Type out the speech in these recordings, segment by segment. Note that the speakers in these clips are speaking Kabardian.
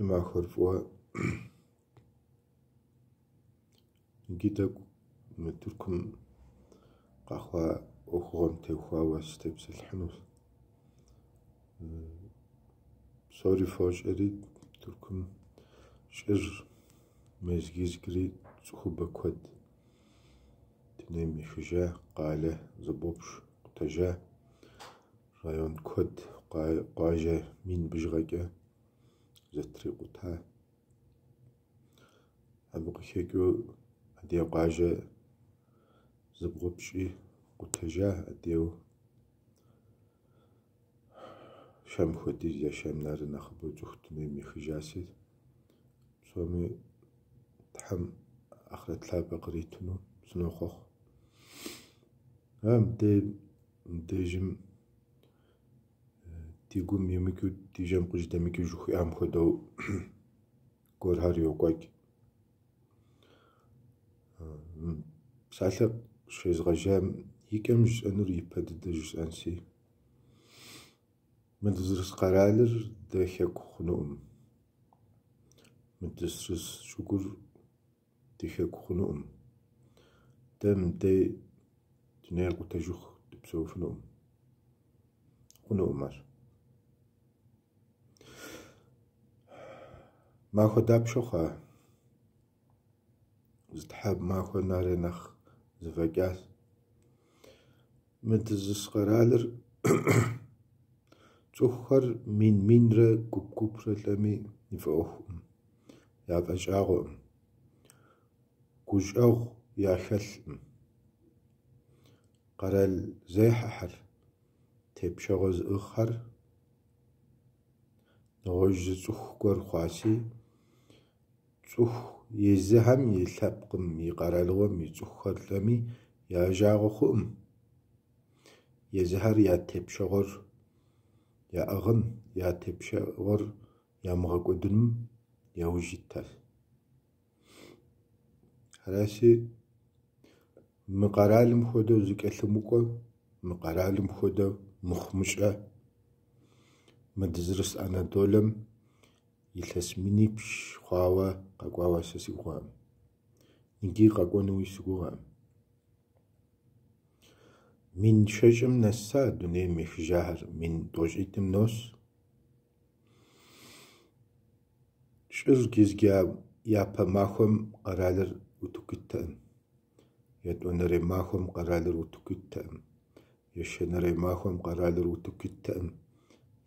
Фи махуэр фӏыуэ. Иджы тӏэкӏу мы Тыркум къэхъуа ӏуэхугъуэм теухуауэ сытепсэлъыхьынущ. Псори фощӏэри, Тыркум щӏыр мезгизгри цӏыхубэ куэд дунейм ехыжа, къалэ зыбгъупщӏ къутэжа, район куэд, къуажэ мин бжыгъэкӏэ зэтрикъута. Абы къыхэкӏыу адыгэ къуажэ зыбгъупщӏи къутэжа, адыгэу щэм хуэдиз е щэм нэрэ нэхъыбэу цӏыху дунейм ехыжаси, псоми Тхьэм ахърэт лъапӏэ къритыну сынохъуэхъу. Мыбдежым ди гум имыкӏыу, ди жьэм къыжьэдэмыкӏыу жыхуиӏам хуэдэу гуэрхэр йокӏуэкӏ. Псалъэ щезгъэжьам и кӏэм жысӏэнур ипэ дыдэ жысӏэнси, мы дызэрыс къэралыр дэ хэку хъунукъым. Мы дызэрыс щӏыгур ди хэку хъунукъым. Дэ мыбдей дунейр къутэжыху дыпсэуфынукъым. Хъунукъым ар. Махуэ дапщэ хъуа? Зы тхьэмахуэ нэрэ нэхъ зэфӏэкӏащ. Мы дызэрыс къэралыр цӏыхухэр мин-минрэ гуп-гупрэ лӏэми яфӏэӏуэхукъым, яфӏэщӏагъуэкъым, гущӏэгъу яхэлъкъым. Къэрал зехьэхэр, тепщэгъуэ зыӏыгъхэр нэгъуэщӏ зы цӏыху гуэр хъуаси, цӏыху езыхэм и лъэпкъым, и къэралыгъуэм и цӏыхухэр лӏэми я жагъуэ хъуӏым. Езыхэр я тепщэгъуэр яӏыгъын, я тепщэгъуэр ямыгъэкӏуэдыным яужь итащ. Араси, мы къэралым хуэдэу зэкӏэлъымыкӏуэ, мы къэралым хуэдэу мыхъумыщӏэ, мы дызэрыс Анадолэм илъэс минипщӏ хъуауэ къэкӏуауэ сэ си гугъэкъым. Иджы къэкӏуэнуи си гугъэкъым. Мин щэщӏым нэса дунейм ехыжахэр, мин тӏощӏитӏым нос. Щӏыр гизгя япэ махуэм къэралыр утыку иттэкъым. Етӏуанэрей махуэм къэралыр утыку иттэкъым. Ещанэрей махуэм къэралыр утыку иттэкъым.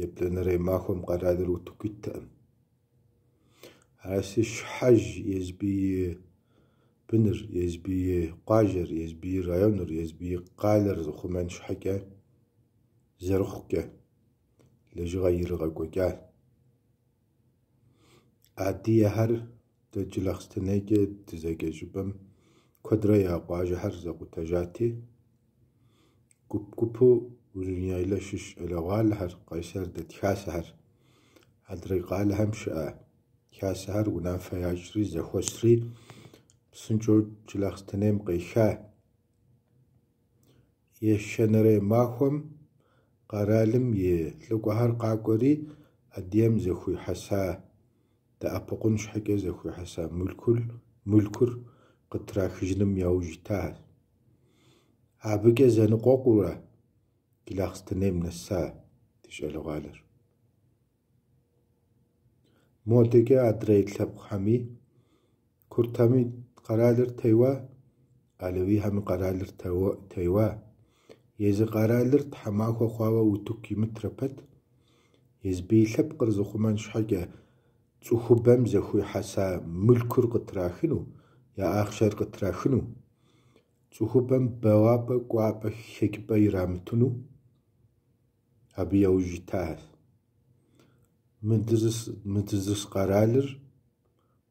Еплӏанэрей махуэм къэралыр утыку иттэкъым. Араси щхьэж езбы и быныр, езбы и къуажэр, езбы и районыр, езбы и къалэр зыхъумэн щхьэкӏэ зэрыхъукӏэ лэжьыгъэ иригъэкӏуэкӏа. Адыгэхэр дэ Джылахъстэнейкӏэ дызэджэ щӏыпӏэм куэдрэ я къуажэхэр зэкъутэжати, гуп-гупу Узуняйлэ щыщ щӏалэгъуалэхэр, Къайсэр дэт хасэхэр, адрей къалэхэм щыӏэ хасэхэр унафэ ящӏри зэхуэсри псынщӏэу Джылахъстэнейм къеха. Ещанэрей махуэм къэралым и лӏыкӏуэхэр къакӏуэри адыгэм зэхуихьэса, дэӏэпыкъун щхьэкӏэ зэхуихьэса мылъкур къытрахыжыным яужь итащ. Абыкӏэ зэныкъуэкъуурэ Джылахъстэнейм нэса ди щӏалэгъуалэр. Модэкӏэ адрей лъэпкъхэми, курдхэми къэралыр теуа, алавихэми къэралыр теуа. Езы къэралыр тхьэмахуэ хъуауэ утыку имытрэ пэт, езбы и лъэпкъыр зыхъумэн щхьэкӏэ цӏыхубэм зэхуихьэса мылъкур къытрахыну, я ахъшэр къытрахыну, цӏыхубэм бэуапӏэ, кӏуапӏэ, хэкӏыпӏэ ирамытыну абы яужь итащ. Мы дызэрыс къэралыр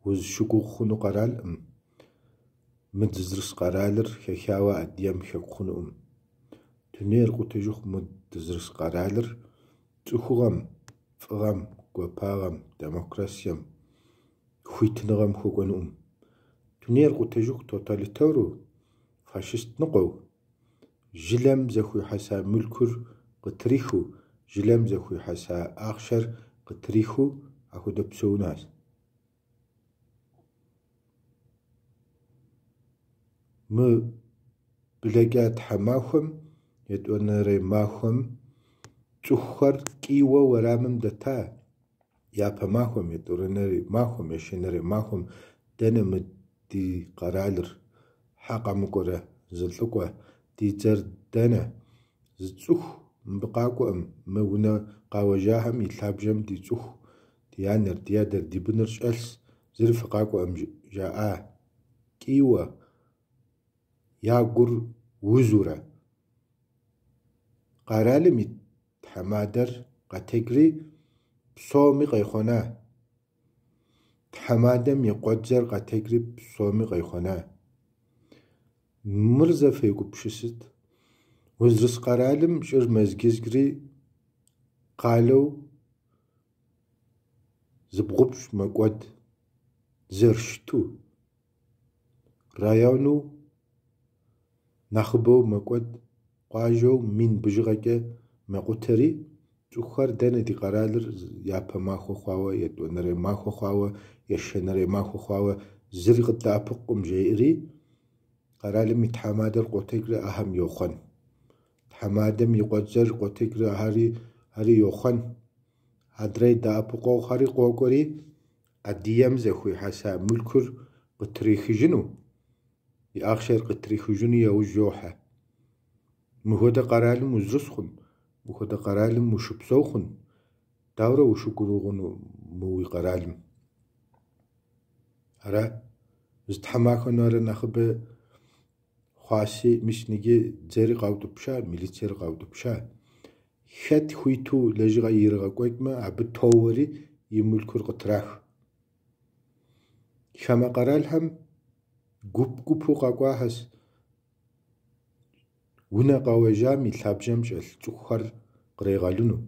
узыщыгугъ хъуну къэралкъым. Мы дызэрыс къэралыр хэхауэ адыгэм хэку хъунукъым. Дунейр къутэжыху мы дызэрыс къэралыр цӏыхугъэм, фӏыгъэм, гуапагъэм, демокрасием, хуитыныгъэм хуэкӏуэнукъым. Дунейр къутэжыху тоталитару, фашист ныкъуэу, жылэм зэхуихьэса мылъкур къытрихыу, жылэм зэхуихьэса ахъшэр къытрихыу. Ахуэдэ псэунащ. Мы блэкӏа тхьэмахуэм, етӏуанэрей махуэм цӏыхухэр кӏийуэ уэрамым дэта. Япэ махуэм, етӏуанэрей махуэм, ещанэрей махуэм дэнэ мы ди къэралыр? Хьэ къэмыкӏуэрэ зы лӏыкӏуэ, ди дзэр дэнэ? Зы цӏыху мыбы къакӏуэӏым, мы унэ къауэжахэм и лъабжьэм ди цӏыху, ди анэр, ди адэр, ди быныр щӏэлъс, зыри фыкъакӏуэӏым, жаӏа. Кӏийуэ, я гур узурэ. Къэралым и тхьэмадэр къэтекӏри псоми къехъуэна. Тхьэмадэм и къуэдзэр къэтекӏри псоми къехъуэна. Мыр зэ фегупсысыт. Узэрыс къэралым щӏыр мэзгызгри къалэу зыбгъупщӏ мэкӏуэд, зэрыщыту. Району нэхъыбэу мэкӏуэд, къуажэу мин бжыгъэкӏэ мэкъутэри, цӏыхухэр дэнэ ди къэралыр япэ махуэ хъуауэ, етӏуанэрей махуэ хъуауэ, ещанэрей махуэ хъуауэ зыри къыддэӏэпыкъукъым, жеӏэри, къэралым и тхьэмадэр къотекӏри ахэм йохъуэн. Тхьэмадэм и къуэдзэр къотекӏри ари йохъуэн. Адрей дэӏэпыкъуэгъухэри къокӏуэри, Адыгэм зэхуихьэса мылъкур къытрихыжыну, и ахъшэр къытрихыжыну яужь йохьэ. Мыхуэдэ къэралым узэрыс хъун, мыхуэдэ къэралым ущыпсэу хъун, дауэрэ ущыгугъыну мы уи къэралым? Ара, зы тхьэмахуэ нэрэ нэхъыбэ хъуаси, мис ныджы дзэри къаутӏыпща, милицэри къаутӏыпща. Хэт хуиту лэжьыгъэ иригъэкӏуэкӏмэ, абы тоуэри и мылъкур къытрах. Хамэ къэралхэм гуп-гупу къэкӏуахэс унэ къауэжам и лъабжьэм щӏэлъ цӏыхухэр кърегъэлыну.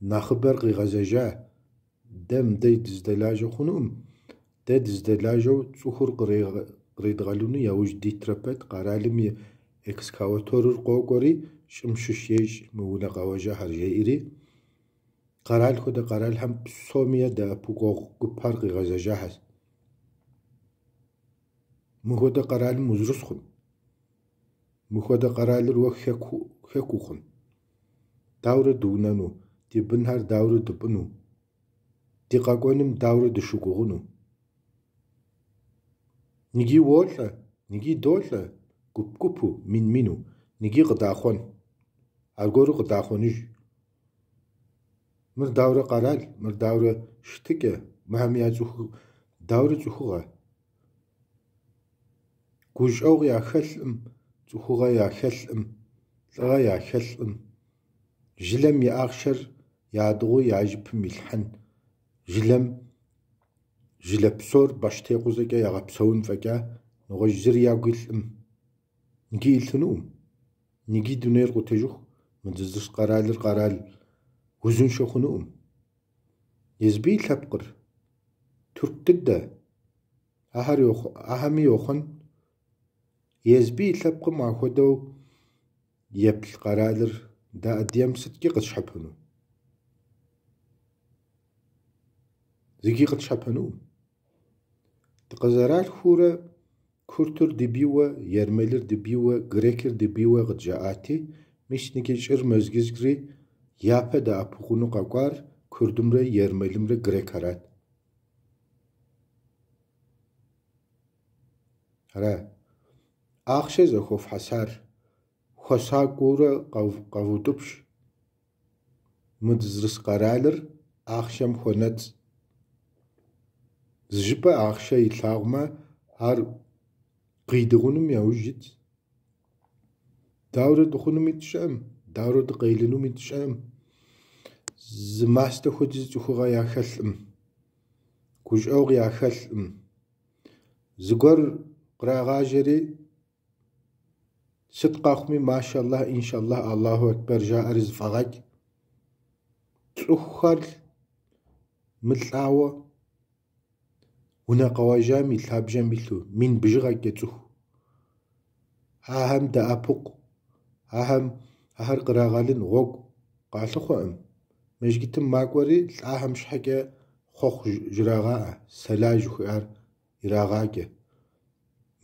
Нэхъыбэр къигъэзэжа, дэ мыдэ дыздэлажьэ хъунукъым, дэ дыздэлажьэу цӏыхур къредгъэлыну яужь дитрэ пэт къэралым и экскаваторыр къокӏуэри щӏым щыщ ещӏ мы унэ къауэжахэр, жеӏэри, къэрал хуэдэ къэралхэм псоми я дэӏэпыкъуэгъу гупхэр къигъэзэжахэс. Мыхуэдэ къэралым узэрыс хъун, мыхуэдэ къэралыр уэ хэку хъун. Дауэрэ дыунэну, ди бынхэр дауэрэ дыпӏыну, ди къэкӏуэным дауэрэ дыщыгугъыну? Ныги уолӏэ, ныги долӏэ, гуп-гупу, мин-мину, ныги къыдахъуэн, аргуэру къыдахъуэныж. Мыр дауэрэ къэрал, мыр дауэрэ щытыкӏэ, мыхэм я цӏыху, дауэрэ цӏыхугъэ? Гущӏэгъу яхэлъӏым, цӏыхугъэ яхэлъӏым, лӏыгъэ яхэлъӏым. Жылэм и ахъшэр ядыгъуу я жыпым илъхьэн, жылэм жылэ псор баштекъузэкӏэ ягъэпсэун фӏэкӏа, нэгъуэщӏ зыри ягу илъӏым. Ныги илъынукъым. Ныги дунейр къутэжыху, мы дызэрыс къэралыр къэрал узыншэ хъунукъым. Езбы и лъэпкъыр, тырку дыдэ, ахэми йохъуэн. Езбы и лъэпкъым ахуэдэу еплъ къэралыр дэ адыгэм сыткӏи къытщхьэпэну? Зыкӏи къытщхьэпэнукъым. Дыкъызэралъхуурэ куртыр ди бийуэ, ермэлыр ди бийуэ, грекыр ди бийуэ къыджаӏати, мис ныджы щӏыр мэзгызгри япэ дэӏэпыкъуну къэкӏуар курдымрэ ермэлымрэ грекхэрат. Ара, ахъшэ зэхуэфхьэсар хуэсакъыурэ къэвутӏыпщ. Мы дызэрыс къэралыр ахъшэм хуэнэцӏ. Зы щӏыпӏэ ахъшэ илъагъумэ, ар къидыгъуным яужь итщ. Дауэрэ дыхъунуми тщӏэӏым, дауэрэ дыкъелынуми тщӏэӏым. Зы мастэ хуэдиз цӏыхугъэ яхэлъӏым, гущӏэгъу яхэлъӏым. Зыгуэр кърагъажьэри, сыт къэхъуми, машаллах, иншаллах, Аллаху акбэр жаӏэри зэфӏагъэкӏ. Цӏыхухэр мылӏауэ унэ къэуэжам и лъабжьэм илъу мин бжыгъэкӏэ цӏыху. Ахэм дэӏэпыкъу, ахэр кърагъэлын гъуэгу къалъыхъуэӏым. Мэжджытым макӏуэри лӏахэм щхьэкӏэ хъуэхъу жрагъаӏэ, сэла жыхуиӏар ирагъакӏэ.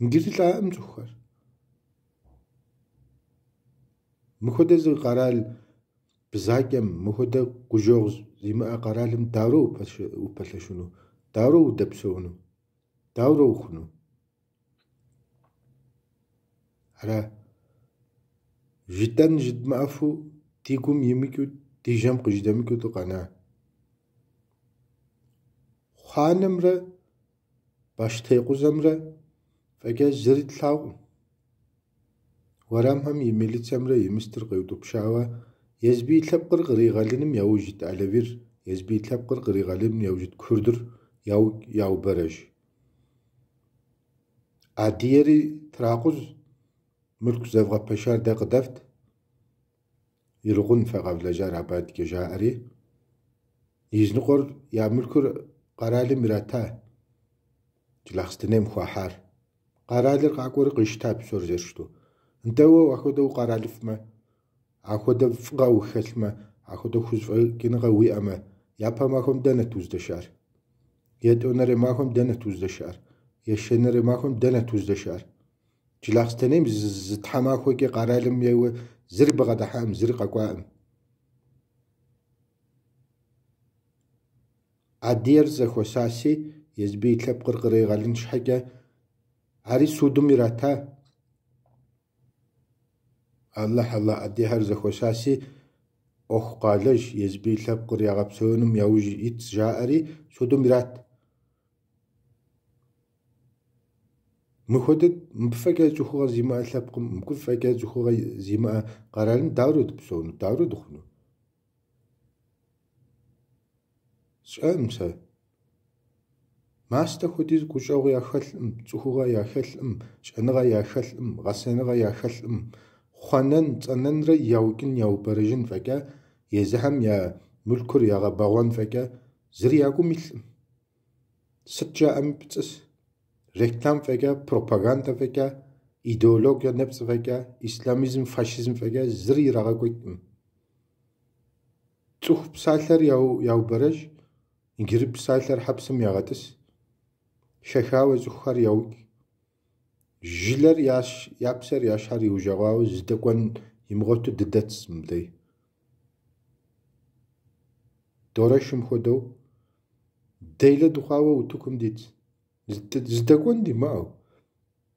Иджыри лӏаӏым цӏыхухэр. Мыхуэдэ зы къэрал бзаджэм, мыхуэдэ гущӏэгъу зимыӏэ къэралым дауэрэ упэлъэщыну, дауэрэ удэпсэуну, дауэрэ ухъуну? Ара жытӏэн жыдмыӏэфу ди гум имыкӏыу, ди жьэм къыжьэдэмыкӏыу дыкъэна. Хъуанэмрэ баштекъузэмрэ фӏэкӏа зыри тлъагъукъым. Уэрамхэм и милицэмрэ и мыстыр къиутӏыпщауэ езбы и лъэпкъыр къригъэлыным яужь ит алавир, езбы и лъэпкъыр къригъэлыным яужь ит курдыр яубэрэжь. Адыгэри тракъуз, мылъку зэвгъэпэщар дэ къыдэфт, ирикъун фэ къэвлэжьар абы адэкӏэ жаӏэри, изыныкъуэр я мылъкур къэралым ирата, Джылахъстэнейм хуахьар. Къэралыр къакӏуэри къищта псор зэрыщыту. Нтӏэ уэ ахуэдэу укъэралыфӏмэ, ахуэдэ фӏыгъэ ухэлъмэ, ахуэдэ хузэфӏэкӏыныгъэ уиӏэмэ, япэ махуэм дэнэт уздэщыӏэр? Етӏуанэрей махуэм дэнэт уздэщыӏэр? Ещанэрей махуэм дэнэт уздэщыӏэр? Джылахъстэнейм зы тхьэмахуэкӏэ къэралым ейуэ зыри бгъэдыхьаӏым, зыри къэкӏуаӏым. Адыгэр зэхуэсаси, езбы и лъэпкъыр къригъэлын щхьэкӏэ, ари судым ирата. Алыхь, Алыхь, адыгэхэр зэхуэсаси, ӏуэху къалэжь, езбы и лъэпкъыр ягъэпсэуным яужь итщ, жаӏэри судым ират. Мыхуэдэ мыбы фӏэкӏа цӏыхугъэ зимыӏэ лъэпкъым, мыбы фӏэкӏа цӏыхугъэ зимыӏэ къэралым дауэрэ дыпсэуну, дауэрэ дыхъуну? Сщӏэӏым сэ. Мастэ хуэдиз гущӏэгъу яхэлъӏым, цӏыхугъэ яхэлъӏым, щӏэныгъэ яхэлъӏым, гъэсэныгъэ яхэлъӏым. Хъуэнэн, цӏэнэнрэ яукӏын, яубэрэжын фӏэкӏа, езыхэм я мылъкур ягъэбэгъуэн фӏэкӏа зыри я гум илъӏым. Сыт жаӏэми пцӏыс. Реклам фӏэкӏа, пропагандэ фӏэкӏа, идеологие нэпцӏ фӏэкӏа, исламизм, фашизм фӏэкӏа зыри ирагъэкӏуэкӏкъым. Цӏыху псалъэр яубэрэжь, иджыри псалъэр хьэпсым ягъэтӏыс, хэхауэ цӏыхухэр яукӏ. Жылэр я псэр я щхьэр иужэгъуауэ зыдэкӏуэн имыгъуэту дыдэтс мыбдей. Дорэшым хуэдэу делэ дыхъуауэ утыкум дитс. Зыдэкӏуэн димыӏэу,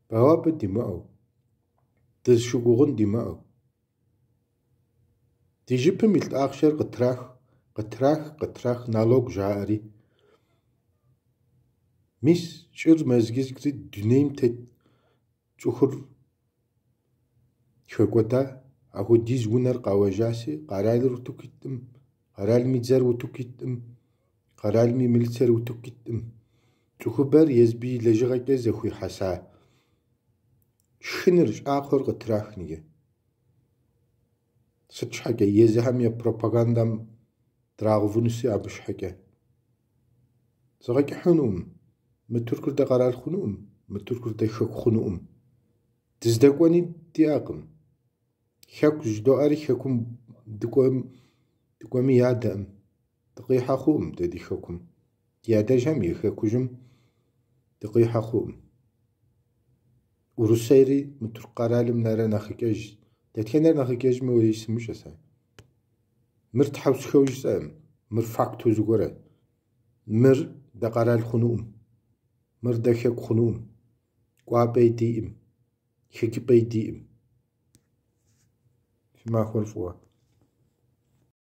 бэуапӏэ димыӏэу, дызыщыгугъын димыӏэу. Ди жыпым илъ ахъшэр къытрах, къытрах, къытрах, налог жаӏэри. Мис щӏыр мэзгызгри дунейм тет цӏыхур хэкӏуэда, ахуэдиз унэр къэуэжаси, къэралыр утыку иткъым, къэралым и дзэр утыку иткъым, къэралым и милицэр утыку иткъым. Цӏыхубэр езбы и лэжьыгъэкӏэ зэхуихьэса шхыныр, щӏакхъуэр къытрах иджы. Сыт щхьэкӏэ? Езыхэм я пропагандэм драгъэувынуси абы щхьэкӏэ. Зыгъэкӏыхьынукъым. Мы Тыркур дэ къэрал хъунукъым, мы Тыркур дэ хэку хъунукъым. Дыздэкӏуэни диӏэкъым. Хэку жыдоӏэри хэкум дыкӏуэми ядэкъым. Дыкъихьэ хъукъым дэ ди хэкум. Ди адэжьхэм я хэкужьым дыкъихьэ хъукъым. Урысейри мы Тырку къэралым нэрэ нэхъыкӏэж. Дэтхэнэр нэхъыкӏэжми уэри сымыщӏэ сэ. Мыр тхьэусыхэу жысӏэкъым, мыр факту зыгуэрэ. Мыр дэ къэрал хъунукъым, мыр дэ хэку хъунукъым. Кӏуапӏэи диӏым, хэкӏыпӏэи диӏым. Фи махуэр фӏыуэ.